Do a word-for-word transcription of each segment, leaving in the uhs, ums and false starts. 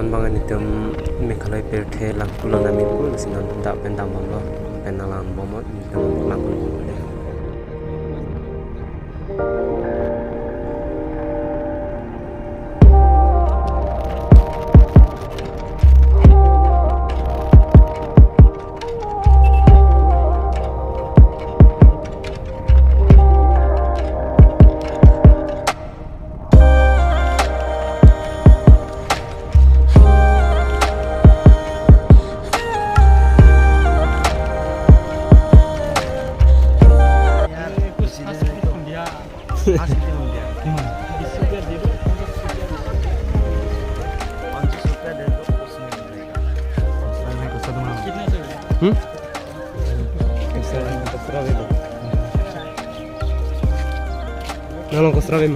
Bang nelitum Meghalaya pirthe Langku along dam-ikpo, lasi non dak pen dambomlo, pen nanglangbomnon, nelitum Langku along. पाँच सौ रुपया दे दो, कुछ नहीं मिलेगा। हम्म? Nang long kosra bim.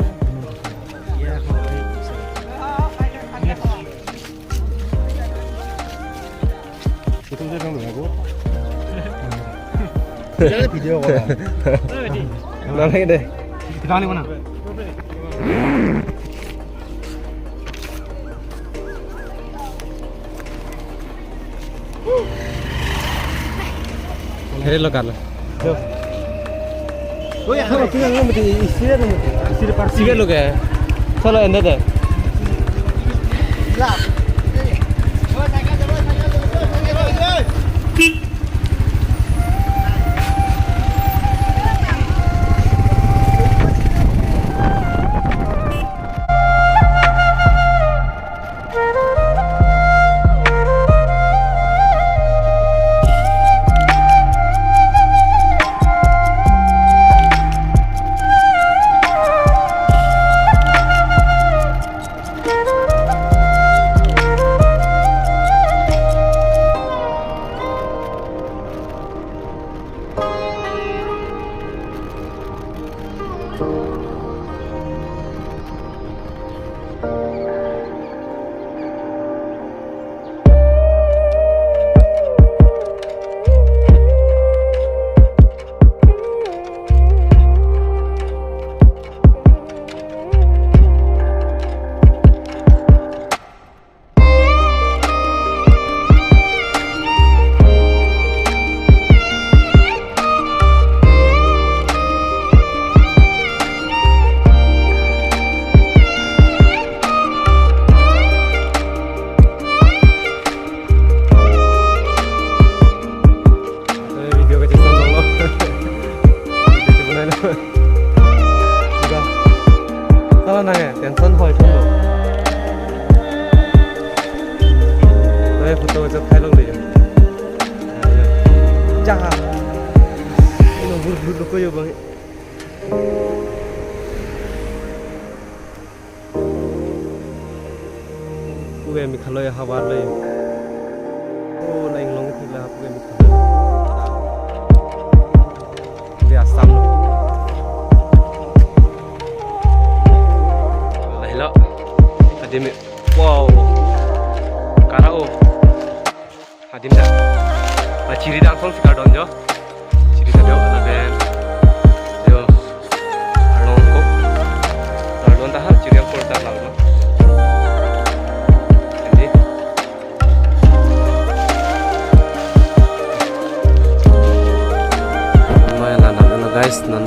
Itu udah nang lagu. Jadi video ko. Nang lagi deh. Kita ni mana? Heri lo kan. Sige lo ke. Solo ende de. Video kecil sono lo. Video kecil mana lo? Udah. Salah nanya, tension hoi sono. Saya foto aja kailong deh ya. Jaha. Ini bur bur lo ko yo bang. Puke Meghalaya havar le. Oh, lain long thik la puke Meghalaya. Puke Assam lo. Lahelo. Adim. Wow. Kara o. Adim ta. La chiri dang song si kardom jo. Chiri ta jo, lapen jo. Arlong ko. Arlong ta ha, chiri ang ko ta arlong. Andi. Mai la na na guys, na